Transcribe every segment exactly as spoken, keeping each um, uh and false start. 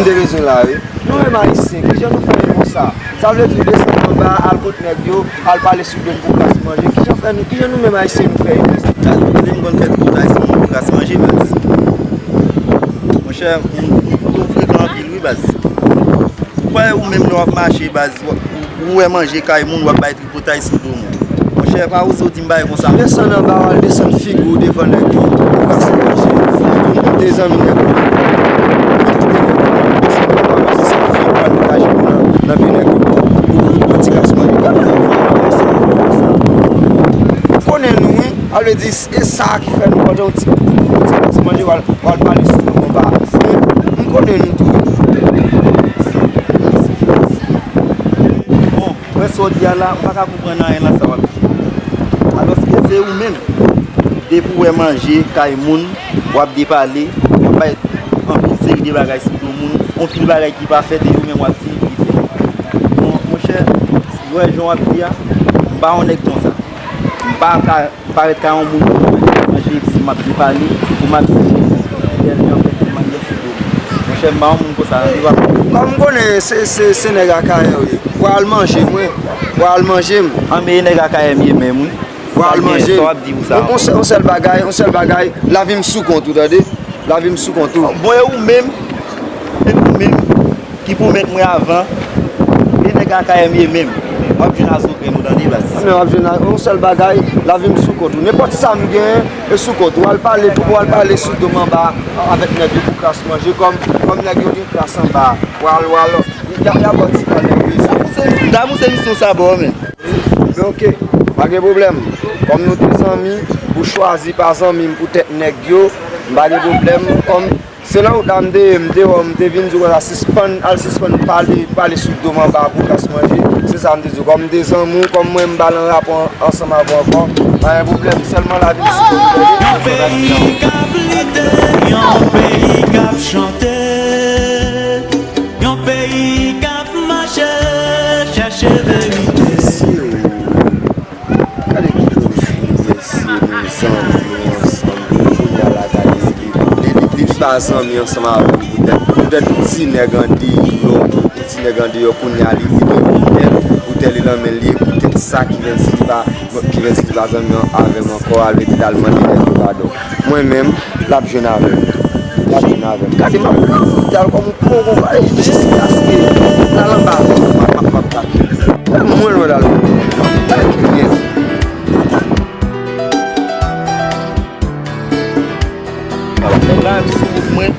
te bezwen la, wi. Nou menm Ayisyen, kijan nou fè konsa? Sa vle di, desann anba, al kot nèg yo, al pale sou do m pou kras manje. Kijan fè nou, kijan nou menm Ayisyen nou fè yo? Baz, ou konnen m konn fè tripotay sou moun pou kras manje, baz. Monchè, m, m, m twò frekan anpil, wi, baz. Ou kwè ou menm lè w ap mache, baz, w, ou wè manje kay moun, w ap bay tripotay sou do moun. Monchè, pa oze w di m bagay konsa. Desann anba, w al desann figi w devan nèg yo. Ou kase nèg yo. Ou te zanmi nèg yo. Ou kite nèg yo. Desann anba, w al desann figi w, al degaje w nan, nan pye nèg yo. Ou, ou, ou ti kras manje. Gade yon fanm, yon fanm, yon fanm. Konnen nou, wi. A vle di, e sa ki fè nou pandan yon ti, yon ti kras manje, w al, w al pale sou moun anba. M, m konnen nou tou. Bon, wè sa w di a la, m pa ka konprann anyen nan sa w ap di. Alòske se ou menm, depi w wè manje kay moun, w ap depale, w ap bay anpil seri de bagay sou do moun, anpil bagay ki pa fèt, e ou menm w ap di li fèt. Bon, monchè, wè jan w ap di a, m pa yon nèg konsa. M pa ka parèt ka yon moun manje epi m ap depale, pou m ap di, tèl jan fè tèl mannyè sou do m. Monchè, m pa yon moun konsa, nan viv ap. Kòm m konnen se, se, se nèg Akayè w ye, w al manje mwen, w al manje m. An, men e nèg Akayè m ye menm, wi. W al manje m. Sa w ap di pou sa? Yon, yon sèl, yon sèl bagay, yon sèl bagay, lavi m sou kont ou, tande? Lavi m sou kont ou. Bon, e ou menm, e ou menm ki pwomèt mwen avan, e nèg Akayè m ye menm. W ap jwenn azogrenn ou tande, baz. Men w ap jwenn a, yon sèl bagay, lavi m sou kont ou. Nenpòt sa m genyen, e sou kont ou. W al pale, w al pale sou do m anba avèk nèg yo pou kras manje, kòm, kòm nèg yo gen kras anba. W al, w al, y a, y a bò ti kanèl yo. Damou se misyon sa bò, men. Men oke, pa gen pwoblèm. Kòm nou te zanmi, ou chwazi pa zanmi m poutèt nèg yo, m pa gen pwoblèm. Kòm se nan wout la m te ye, m te wè w, m te vin di w konsa, sispann, al sispann pale, pale sou do m anba pou kras manje. Se sa m te di w. Kòm m te zanmi w, kòm mwen m pa nan rapò ansanm avè w ankò, pa gen pwoblèm. Sèlman lavi m sou do m. Yon peyi k ap lite, yon peyi k ap chante, yon peyi k ap mache, chèche verite. Mesye, gade ki dosye, mesye, nou zanmi ansanm, pou kounye a la, gade, li, li, li pa zanmi ansanm avè m, poutèt, poutèt yon ti nèg andeyò, yon ti nèg andeyò, kounye a, li, li gen yon tèl, yon tèl li nan men l, li, poutèt sa, Kivens, li pa, Kivens, li pa zanmi avè m ankò, al vle di, l al mande nèg yo padon. Mwen menm, l ap jwenn avè m. L ap jwenn avè m. Gade m ap pran wout la kòm yon pwongo, gade jiskaske l al anba. M ap, m ap, m ap, m ap. Mwen lwen l al. Gade ki byen. Nèg la menm sou wout mwen.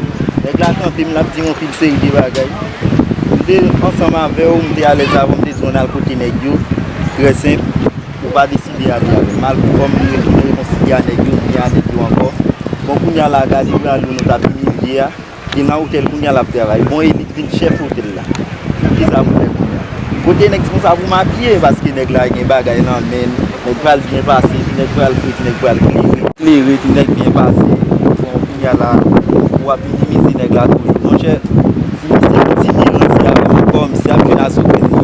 Nèg la kanpe m, l ap di m yon pil seri de bagay. M te ansanm avè w, m te alèz avè w, m te di w ann al kote nèg yo. Trè senp. Ou pa deside ale avè m. Malgre kòm nou retounen rekonsilye a nèg yo, m gen a nèg yo ankò. Bon, kounye a la, gade Bwalou nou t ap imilye a. Li nan otèl kounye a l ap travay. Bon, e li t vin chèf otèl la. Kisa pou fè kounye a? Kote nèg di konsa pou m apiye, paske nèg la gen bagay nan men l. Nèg pral byen pase, nèg pral fredi, nèg pral klere. Klere, ti nèg byen pase. Bon, kounye a la, w ap minimize nèg la toujou. Monchè, si misye kontinye ranse avè m ankò, misye ap jwenn azogrenn li.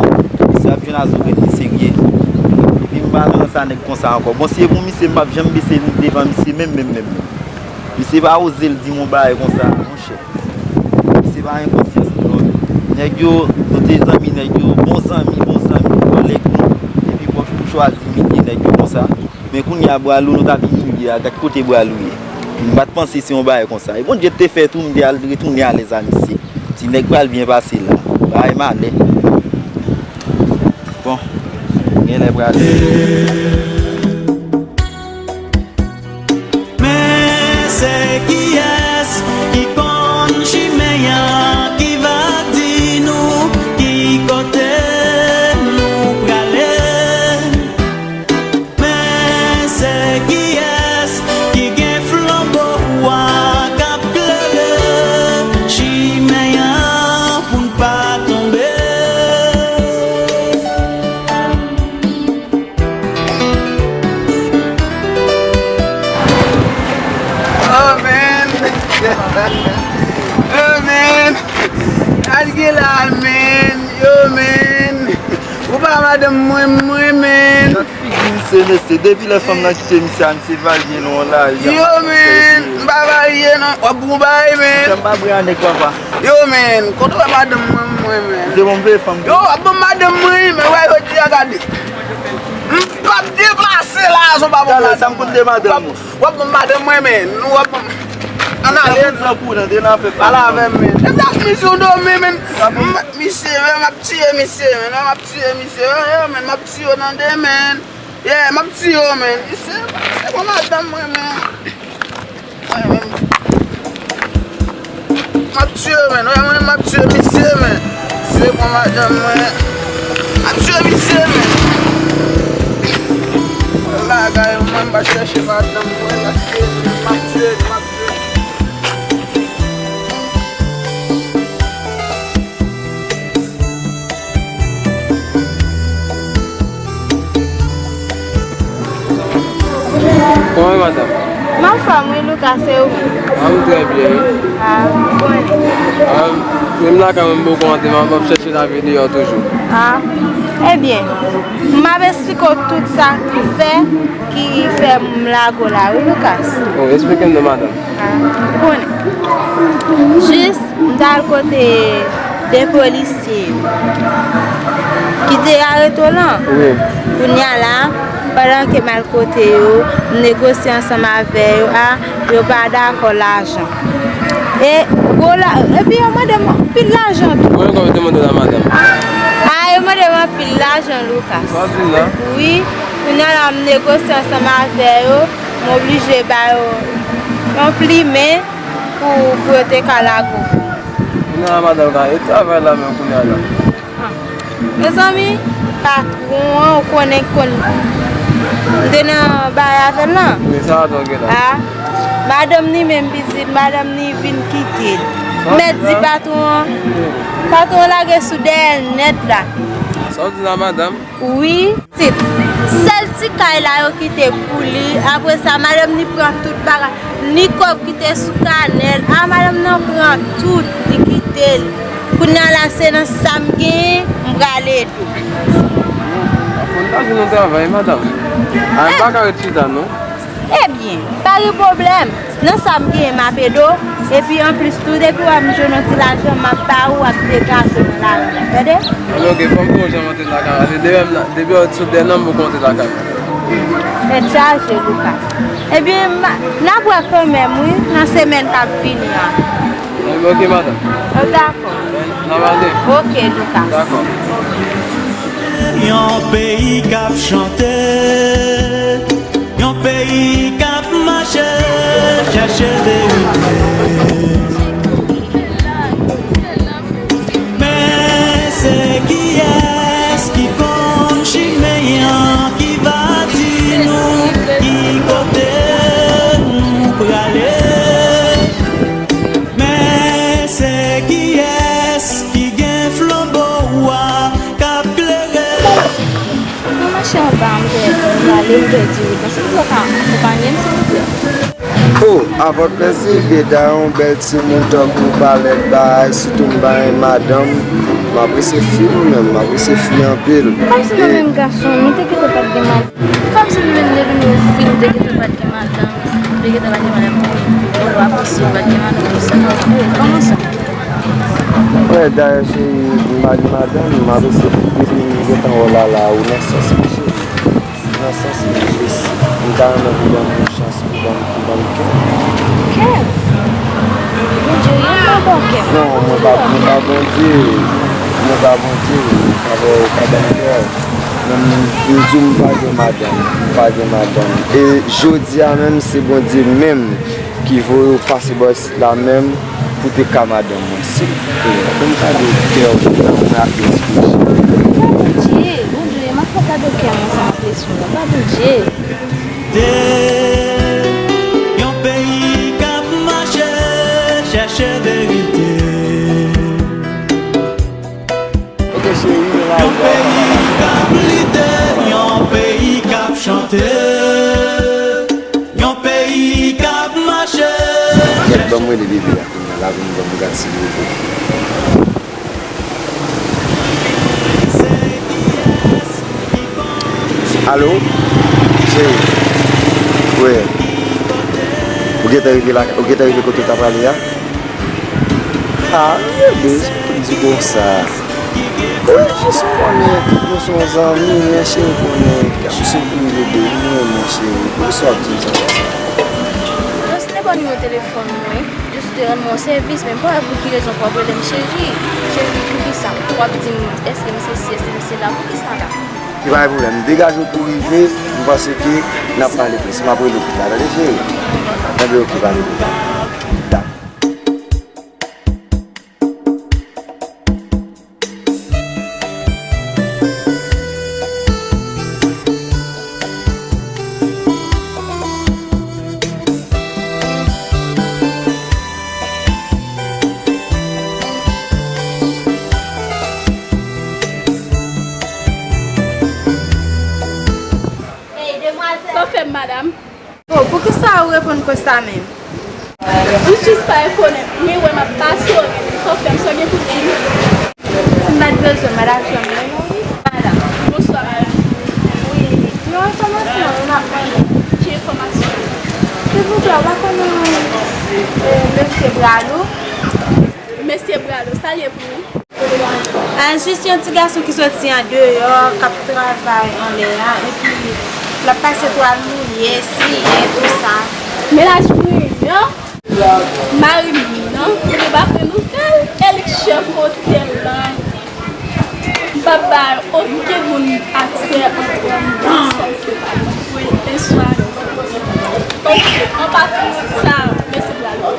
Misye ap jwenn azogrenn li serye. Epi m pa nan sa nèg konsa ankò. Bon, si e pou misye, m p ap janm bese devan misye menm, menm, menm, menm. Misye pa oze l di m yon bagay konsa, monchè. Misye pa gen konsyans, non. Nèg yo, nou te zanmi nèg yo, bon zanmi, bon zanmi, kòlèg nou. Epi pou, pou chwazi imilye nèg yo konsa. Men kounye a, Bwalou nou t ap imilye a, gad kote Bwalou ye. M pa t panse se yon bagay konsa. E Bondye te fè tou, m te al retounen alèz a misye. Ti nèg pral byen pase la. Bagay malè. Bon, genlè pral. Men se kiyès ki konn chimen an ki va di nou ki kote nou prale? Men se Madanm mwen, mwen, men. Gad figi misye, mesye. Depi lè fanm nan kite misye a, misye varye non la. Yo, men, m pa varye non. W ap bon bagay, men. Kè m pa bri a nèg, papa. Yo, men, kote w wè madanm mwen, mwen, men. Yo, w ap bon madanm mwen, men, wè, yo di a gade. M p ap deplase la, son pa bon. Talè, sa m konn de madanm ou. W ap bon madanm mwen, men. Nou w ap bon. Ann ale. Sa pou nan de nan fè. Pale avè m, men. E sa misye w dòmi, men. Misye, men, m ap tiye misye, men. M ap tiye misye. Yo, men, m ap tiye w nan de, men. Yeah, m ap tiye w, men. Misye, se bon madanm mwen, men. Mwen menm. M ap tiye, men. Wè mwen, m ap tiye misye, men. Se bon madanm mwen. M ap tiye misye, men. Bagay, mwen, m pa chèche madanm mwen, paske m ap tiye, m ap tiye. Kòman, madanm? M anfòm, wi, Lucas, e ou menm? Ah, m trè byen, wi. Ah, m konnen. Ah, menm lakay mwen, m poko antre, m ap chèche lavi deyò toujou. Ah, ebyen, m ap eksplike w tout sa ki fè, ki fè m lage w la, wi, Lucas. Oh, eksplike m non, madanm. Ah, ou konnen. Jis, m t al kote de polisye yo ki te arete w lan. Wi. Kounye a la, pandan ke m al kote yo, m negosye ansanm avè yo, a, yo pa dakò lajan. E gwo la, epi yo mande m anpil lajan tou. Konbyen kòb yo te mande w la, madanm? A, yo mande m anpil lajan, Lucas. Sa w di m la? Wi, kounye a la, m negosye ansanm avè yo, m oblije ba yo yon plimen pou, pou yo te ka lage w. Kounye a la, madanm, ka e travay la menm kounye a la? Ah. Mezanmi, patwon an, ou konnen k konn, m te nan bagay avè l lan. Wi, sa patwon gen la? Ah, madanm ni menm pitit, madanm ni vin kite l. M mèt di patwon an, patwon an lage sou dèyè l nèt la. Sa w di la, madanm? Wi, tit. Sèl ti kay la yo kite pou li. Apre sa, madanm ni pran tout bagay. Ni kòb ki te sou kanèl. A, madanm nan pran tout, li kite l. Kounye a la, se nan sa m genyen, m pral ede w. Fò n ta jwenn yon travay, madanm. A, m pa ka ret chita, non. Ebyen, pa gen pwoblèm. Nan sa m genyen, m ap ede w. Epi anplis tou, depi w wè m jwenn yon ti lajan, m ap ba ou, w ap degaje w nan lari a, tande? Ebyen, oke, fò m fè yon jan m antre lakay mwen. Paske depi m la, depi w sot dèyè nan m poko antre lakay mwen. Tèt chaje, Lucas. Ebyen, m a, n ap wè kanmenm, wi, nan semèn k ap vini an. Ebyen, oke, madanm. Dakò. N ap ale. Oke, Lucas. Dakò. Yon peyi k ap chante. Yon peyi k ap mache, chèche verite. Men se kiyès ki konn chimen an, ki va di nou ki kote nou prale? Men se kiyès ki gen flanbo a k ap klere? Mwen mache anba, m pèdi, m prale, m pèdi wout lan. Si w ka akonpanye m, silvouplè. Oh, avè w plèzi, Beda, yon bèl timoun tankou w, pa lèd bagay, sitou m pa gen madanm. M apresye fi mwen menm, m apresye fi anpil. Kòmsi nou menm gason, nou te gentan pa t gen madanm. Kòmsi nou menm depi nou fi, nou te gentan pa t gen madanm. Ou te gentan pa t gen madanm. Ou pa posib pa t gen madanm. Kòman sa? Wè, dayè, cheri, m pa gen madanm, m apresye fi depi m gentan wè w la, la, ou nan sans mwen, cheri. Nan sans mwen, jis, m ta renmen pou ban m yon chans, pou ban m, pou ban m kè. Kè? Bondye, yon mwen ba w kè. Non, mwen pa, mwen pa Bondye, mwen pa Bondye, avè w pa ban m kè. Men m, m di w m pa gen madanm, m pa gen madanm. E jodi a menm, se Bondye menm ki voye w pase bò isit la menm pou te ka madanm mwen, silvouplè. Ban m kado kè w nan mwen ak lespri. Pa Bondye, Bondye, m ap fè w kado kè mwen ansanm ak lespri mwen. Pa Bondye. Yon peyi k ap mache, chèche verite. Oke, cheri, nou la. Yon peyi k ap lite, yon peyi k ap chante, yon peyi k ap mache. Gèt, ban m rele bebe a kounye a, la vin ban m gad si li oke. Se kiyès ki Alo? Cheri. Wi. Ou gentan rive la, ou gentan rive kote w ta prale a? Ah, m rele pou m di konsa. Ou jis konnen nou se yon zanmi, men cheri konnen, m se pou rive de ou, men cheri, poukisa w ap di m sa konsa? Jis te ba w nimewo telefòn mwen, jis te rann mwen yon sèvis, men m pa wè pou ki rezon w ap rele m cheri. Cheri, poukisa? W ap di m, èske m se si, èske m se la, poukisa la? Se pa yon pwoblèm, degaje w pou w rive, m panse ke n ap pale plis, m ap rele w pita, tande cheri? Tande, oke, pa gen pwoblèm. Dakò. Sa w fè m, madanm? Oh, poukisa ou reponn konsa menm? Ou jis pa rekonèt mwen, wè m ap pase w, men sa w fè m, sa w gen pou di m? Si m pa t bezwen, m pa t ap janm rele w, wi. Madanm, bonswa, madanm. Wi, yon enfòmasyon wi m ap mande. Ki enfòmasyon? Silvouplè, ou pa konnen, eh, mesye Bralou? Mesye Bralou, sa l ye pou ou? Ah, jis yon ti gason ki soti andeyò, k ap travay anlè a, epi l ap pase twal mouye, siye, tou sa. Mennaj mwen an, mari m nan, li pa pran nouvèl, e li k chèf otèl la. M p ap bay okenn moun aksè antre anndan, sa se pa mwen. Wi, bonswa. Oke, an pasan, sa, mesye Bralou.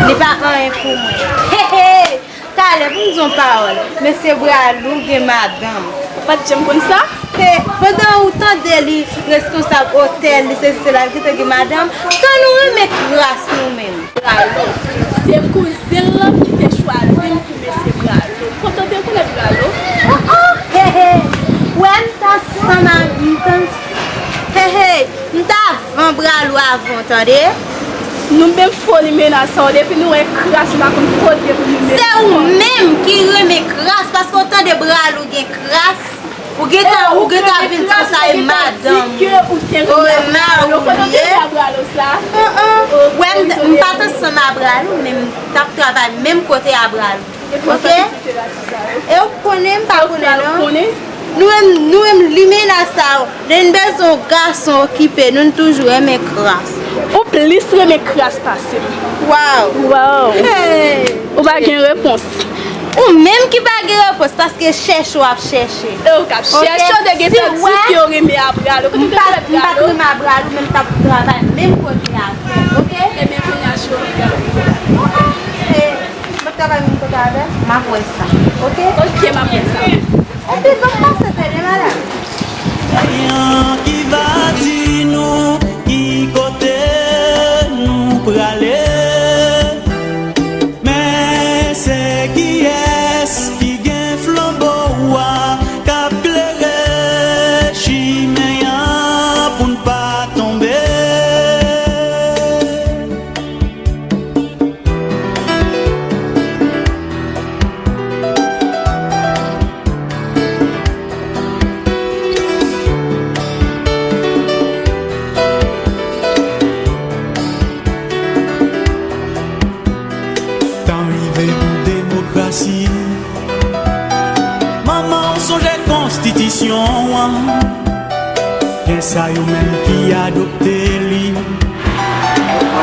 Li pa anyen pou mwen. He, he! Talè, pou m di yon pawòl, mesye Bralou gen madanm. Ou pa t janm konn sa? He, pandan ou tande li reskonsab otèl, li sesi, sela, li gentan gen madanm, tan nou renmen kras nou menm. Bralou, se kouzen l lan ki te chwazi m pou mesye Bralou. Kontan te konnen Bralou. Oh, oh, he, he. Wè m t ansanm a, m t ans-, he, he. M t avan Bralou avan, tande. Nou menm foli mennaj sa yo, depi nou wè kras, nou pa konn kote pou nou mete kò. Se ou menm ki renmen kras, paske w tande Bralou gen kras. Ou gentan, ou gentan vin di konsa e madanm ou. Ou e mari w ye. An, an. Wè m, m pa t ansanm a Bralou, men m t ap travay menm kote a Bralou. Oke? E ou konnen m pa konnen non. Nou menm, nou menm limena sa yo. Lè n bezwen yon gason okipe nou, n toujou renmen kras. Ou plis renmen kras pase m. Waw. Waw. Hey. Ou pa gen repons. Ou menm ki pa gen repons, paske chèche w ap chèche. E ou k ap chèche, ou te gentan di ke ou renmen a Bralou. Kote w te renmen a Bralou? M pa t renmen a Bralou, men m t ap travay menm kote avè l, oke? Ebyen, kounye a, cheri. Mwen travay menm kote avè l, m ap wè sa, oke? Oke, m ap wè sa. Epi, ban m pase tande, madanm. Ki va di nou ki kote nou prale. Men se kiyès ki gen flanbo a k ap klere chimen an pou n pa tonbe. Tan rive pou demokrasi. Manman w sonje konstitisyon an. Gen sa yo menm ki adopte li.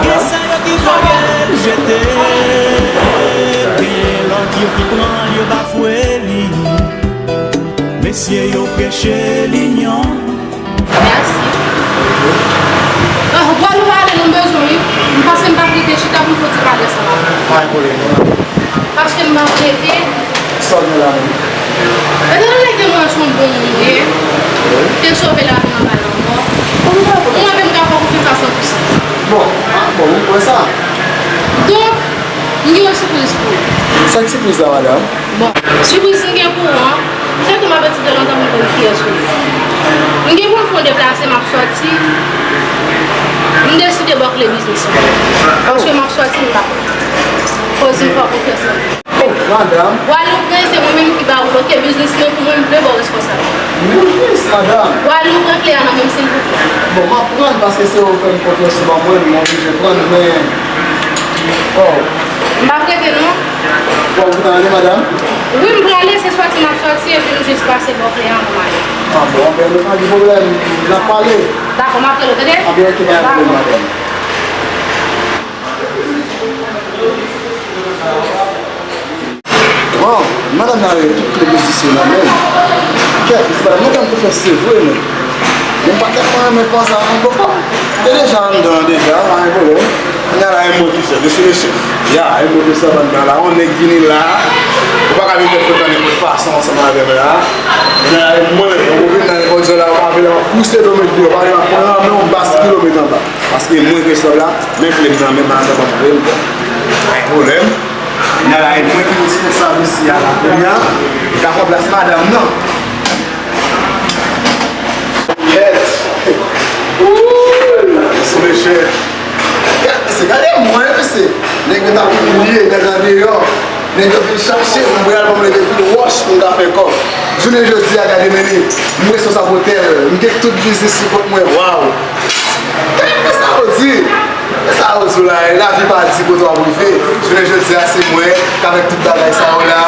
Gen sa yo ki voye l jete. Gen lòt yo ki pran l, yo bafwe li. Mesye yo preche linyon. Mèsi. Ah, Bralou pale, nou bezwen wi. M panse m p ap rete chita pou m fè yon ti pale ansanm avè w. Pa gen pwoblèm, non. Paske m p ap rete. Sa w gen la menm? Etan donne ke mwen se yon bon moun mwen ye, wi, te sove lavi m anba lanmò. Mwen menm ka fè konfyans a san pou san. Bon, ah, bon, mwen kwè sa. Donk, m gen yon sipriz pou ou. Sa k sipriz la, madanm? Bon, sipriz m gen pou ou an, se ke m ap etidye lontan pou m konn kiyès ou ye. M gen pou m fè yon deplase, m ap sòti. M deside bòkle biznis mwen. Paske m ap sòti, m pa konn. Koz ou fè konfyans nan. Oh, madanm. Gwadloup, se mwen menm ki ba ou l, oke? Biznis mwen pou mwen, m vle ba w responsab. Biznis, madanm. Gwadloup, pran kle a nan men m, silvouplè. Bon, m ap pran l paske se ou fè m konfyans ou ban mwen, m oblije pran l, men, oh. M p ap rete, non. Bon, ou prale, madanm? Wi, m prale, se sòti m ap sòti, epi m jis pase ba w kle a, m ale. Ah, bon, anben, nou pa gen pwoblèm, n ap pale. Dakò, m ap rele w, tande? Anben, oke, pa gen pwoblèm, madanm. Bon, madanm nan rele tout kle biznis yo nan men l. Kèt, se pa madanm ki fè se vre, men. Men m pa tèlman renmen pran sa, non, bon, m te deja anndan an deja, pa gen pwoblèm. Kounye a la, e mwen ki chèf, je suis le chef. Ya, e mwen ki chèf anndan la, yon nèg vini la, ou pa ka vin fè frekan nenpòt fason ansanm avè m la. Kounye a la, e mwen, ou vin nan nenpòt jan la, ou pa vle la, w ap pouse do m epi w pa vle m ap pran nan men w, baskile w met anba. Paske mwen ke sòl la, men kle m nan men m, madanm ap kle m. Pa gen pwoblèm. Kounye a la, e mwen ki responsab isi a la. Kounye a, m ka pran plas madanm nan. Yes. Ooh, mesye, mesye. Gade, mesye, gade mwen, mesye. Nèg yo t ap imilye, nèg andeyò. Nèg yo vin chache m, mwen al ban m leve pil wòch pou m ka fè kòb. Jounen jodi a, gade men li, m responsab otèl, m gen tout biznis sou kont mwen, waw! Gade sa yo di! Sa yo di w la, lavi pa di kote w ap rive. Jounen jodi a, se mwen k avèk tout bagay sa yo la.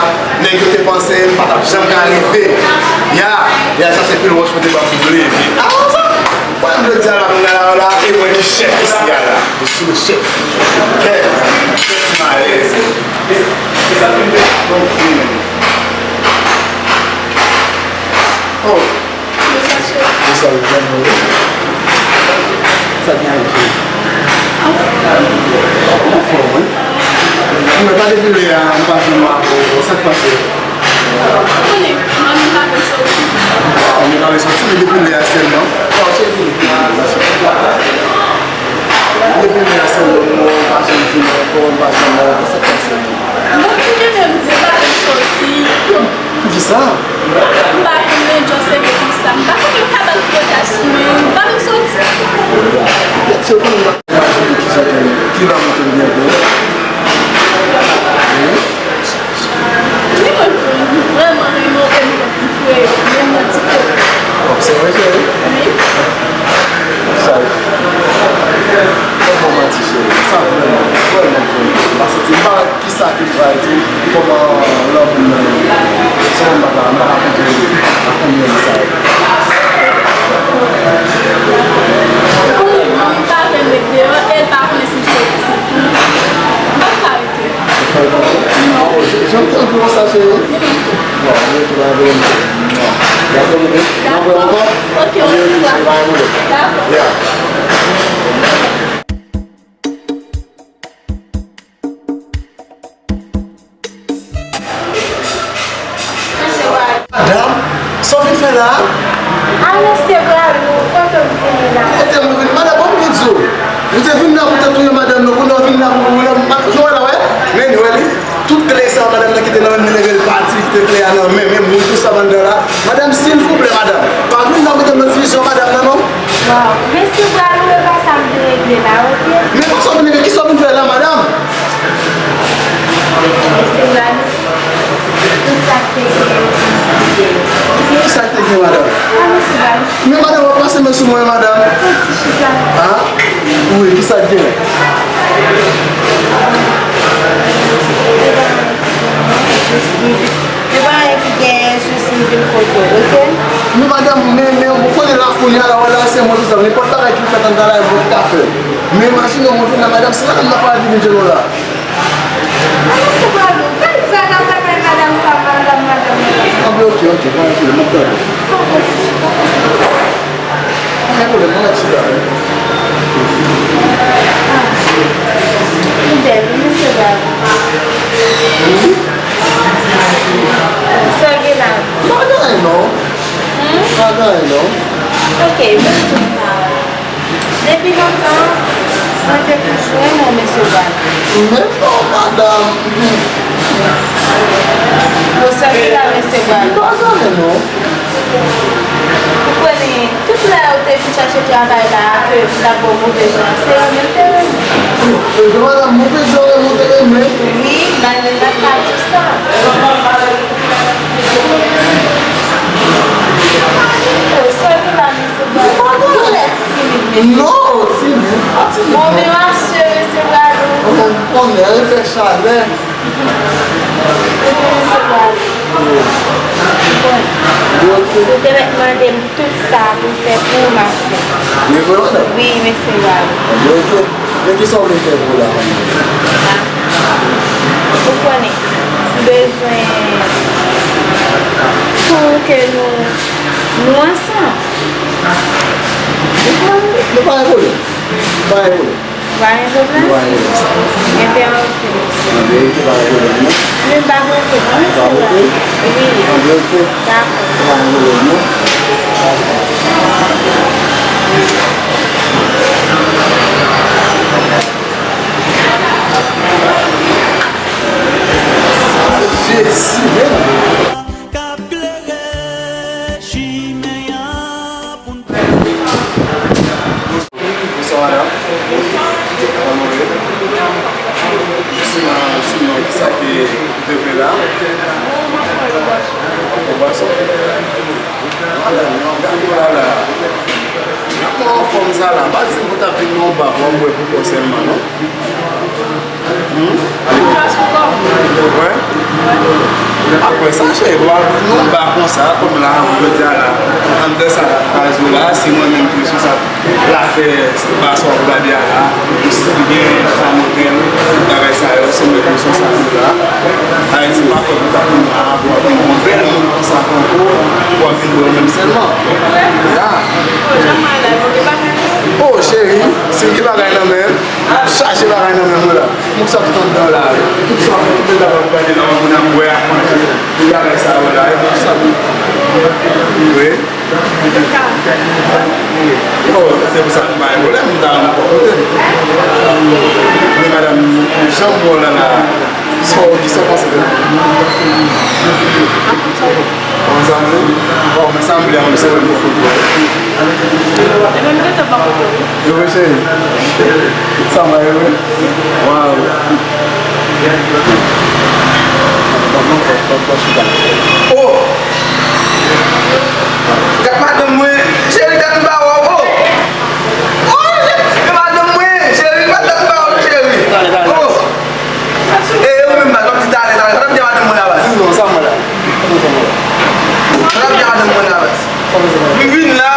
Nèg yo te panse m pa t ap janm ka rive. Ya, y al chache pil wòch pou te ban m pou m leve. A, sa, pwoblèm jodi a la, kounye a la, la, e mwen ki chèf isi a la. Je suis le chef. Kèt, malèz. Oh. Sa gen anfòm, wi. Mwen pa depi lè a, m pa jwenn w avè w. Sa k pase? Ou konnen, manmi pa vle soti. Manmi pa vle soti, men depi lè a sèlman. Depi lè a sèlman, mwen pa janm vin ankò, m pa janm wè w. Sa k pase? Bon, ki te menm di pa vin soti. Poukisa? M pa konnen, just se konsa. M pa konnen m ka ba l pwokasyon, men m pa vin soti. Tèt yo konn pa imajine kisa ki, ki lanmou ke l gen pou ou. Wi. Wi, mwen vrèman renmen w, e m konn m fre, men mwen di ke. Obsève, cheri. Wi. Saj. Fò m manti, cheri. Sa vrèman, vrèman, vrèman. M pa santi m pa Kisa ke m pral di? Kòman lanmou m nan ye? Se yon bagay m pa ka konprann. A konbyen sa ye? Ou konnen, manmi pa vle m ret deyò, e l pa konnen si m soti tou. M p ap ka rete. Ou pa rete ankò? Non. Oh, jan m te anvi wè sa, cheri. Bon, ann rete la, ann rete. Dakò, bebe? Dakò. N ap wè ankò? Ok, on revoir. Dakò. Yeah. Madanm, sa w vin fè la a? A, mesye Bradou, kote w vini la? Kote m vin? Madanm, bon, m vin di w. Ou te vin la pou w te touye madanm nan, kounye a w vin la pou w touye madanm. Jan w wè la, wè? Men li, wè li. Tout kle sa a, madanm nan kite nan men m, li leve l pati, li kite kle a nan men m, men mwen tou sa anndan la. Madanm, silvouplè, madanm. Pa vin la pou w te nan divizyon madanm nan, non. Waw, mesye Bradou, e pa sa m te regle la, oke? Men pa sa w vin regle, kisa w vin fè la, madanm? Mesye Bradou, tout sa k te gen yo fin kite yo. Kisa k te gen, madanm? A, mesye Bradou. Men madanm, w ap pase men sou mwen, madanm. Fè ti chita. A? Wi, kisa k gen? E pa anyen ki gen, jis m vin kote w, oke? Men madanm, men, men, ou konnen la kounye a la, wè la, se mwen ki sa, nenpòt bagay ki fèt anndan la, e mwen ki ka fè l. Men imajine w, mwen vin la, madanm, se madanm nan pa vin jwenn ou la. A, mesye Bradou, gad sa k ap lakay madanm sa, madanm, madanm, madanm. Anben, oke, oke, pa gen pwoblèm, m ap tande. Anben, chita. Pa gen pwoblèm, mwen mèt chita wi. Ou bèl wi, mesye Bradou. Wi. Sa gen la? Pa gen anyen non. Hmm? Pa gen anyen non. Oke, bèl tou. Depi lontan, mwen te toujou renmen w, mesye Bradou. Men non, madanm. Bon, sa ki la, mesye Bradou? Pa gen anyen non. Ou konnen, tout lè ou te vin chache travay la a, ke m t ap ba w move jan, se ou menm te renmen. E vre, madanm, move jan ou te renmen? Wi. Mwen menm pa ka di sa. Oh, sorry la, mesye. Mwen pa konnen. Ou lè timid, mesye. Non, timid, pa timid. Bon, men rasire, mesye Brado. Ou konn, konnen, e fè chalè. Mesye Brado. Ou te mèt mande m tout sa pou m fè pou ou, m ap fè. Men vre, madanm? Wi, mesye Brado. Ebyen, oke. Men kisa w vle fè pou la, manman? Ah. Ou konnen, m bezwen pou ke nou, nou ansanm. Nou pa, nou pa gen pwoblèm. Pa gen pwoblèm. Pa gen pwoblèm? Nou pa gen pwoblèm sa. Ebyen, oke. An verite, pa gen pwoblèm, non. Men pa gen pwoblèm, non, mesye Brado. Wi. An verite? Dakò. Pa gen pwoblèm, non. Jezi, men. K ap klere chimen an pou n fè. Bonswa, madanm. Kòman w ye? Jisteman, sinon, kisa ke ou te vle la? Ou bwason? Madanm, gade w la la. Gade w anfòm sa la. Pa di m pou w t ap vin nan yon ba pou w ap bwè pou kò sèlman, non. Hmm? Wè. Apre sa, cheri, pou w al nan yon ba konsa, kòm la, jodi a la, anndan sa, baz yo la, se mwen menm ki responsab. L a fè ba sa w ap gade a la, si gen fanm otèl, tout bagay sa yo, se mwen ki responsab yo la. Ayiti pa fèt pou t ap vin la, pou w ap vin yon bèl moun konsa tankou w, pou w ap vin bwè w menm sèlman. Ya. Oh, cheri, si m gen bagay nan men m, chaje bagay nan men mwen la. Tout sa tout anndan la, tout sa, tout bagay w ap gade la, moun ap bwè, ap manje, tout bagay sa yo la, e pou sa. Wi. Oh, se pou sa nou pa gen pwoblèm, m ta renmen w kote m. Men madanm, jan m wè w la la, sa w, kisa w panse de li? Ou konn sa m vle? Bon, men sa m vle a, men se mwen ki poko vle. Ebyen, m gentan bò kote w, wi. Yo, men cheri. Sa va, yo, wi? Waw. Oh! Gad madanm mwen, cheri, gad m ba w, oh! Oh, gad madanm mwen, cheri, gad m ba w, cheri. Oh! E, ou menm, baz, w ap di talè, talè. Sa t ap di a madanm mwen la, baz? Di non, sa mwen la. Sa t ap di a madanm mwen la, baz? M vin la.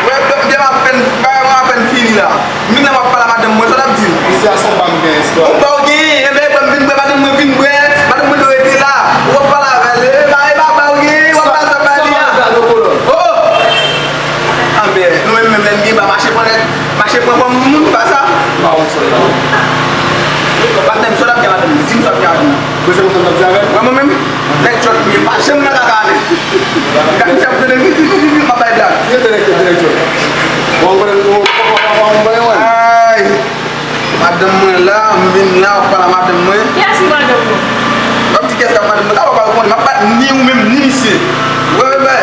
Wè, byen m apèn, bagay mwen apèn fini la. M vin la, m ap pale a madanm mwen, sa t ap di? Isi a se yon ba m genyen, sitwayen. Yon ba w genyen, enben, m vin bwè, madanm mwen vin bwè, madanm mwen dwe rete la. Ou ap pale avè l, e ba, e ba, ba w genyen, w ap pale sa, pale a. Oh! Anben, nou menm, menm, lè n gen ba, mache pran nèg, mache pran kòm moun, pa sa? Pa wont sa, non. Patnè m, sa w t ap gen madanm, di m sa w t ap gen madanm. Mwen se konsa m t ap di avè l. Mwen, mwen menm, nèg tchòt m ye, m pa janm nan kaka ale. Gade misye ap gade m, m ap bay blag. Yo te nèg tchòt, te nèg tchòt. Bon, mwen, mwen, mwen, mwen, mwen, mwen. Ay! Madanm mwen la, m vin la, w ap pale a madanm mwen. Kiyès ki madanm mwen? W ap di kiyès k ap madanm mwen, ta w ap al konnen, m ap bat ni ou menm, ni misye. Wè, wè, wè.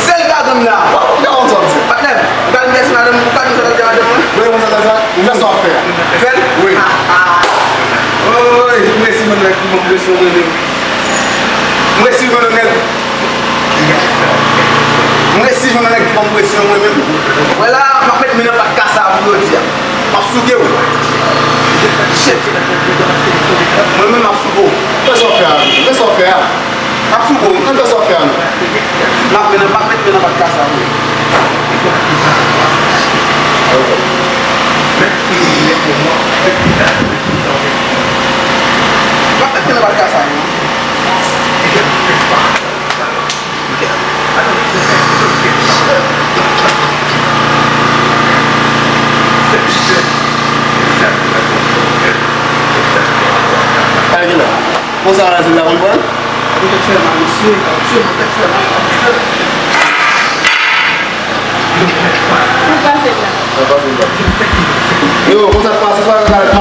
Sèl gaganm la. W ap gade yon zòt. Patnè m, ou ka di m kiyès ki madanm, ou ka di m sa w ap di a madanm mwen? Wè, yon zòt sa, ou fè sa w ap fè a. Fè l? Wi. Oy, m resi jwenn nèg ki ban m presyon mwen menm. M resi jwenn yon nèg. M resi jwenn yon nèg ki ban m presyon mwen menm. Wè la, m ap met men nan pat kasa pou jodi a. M ap souke w. Shit. Mwen menm m ap souke w. Fè sa w fè a, men sa w fè a. M ap souke w. Nan fè sa w fè a, non. M ap men nan, m ap met men nan pat kasa pou ou. M ap met men nan pat kasa pou ou. Alè ki la. Konsa la, se la konn pran? Mwen tèt fè mal, mesye. Mwen tèt fè mal. Sa pase la? Sa pase la. Yo, konsa pase, sa pase la.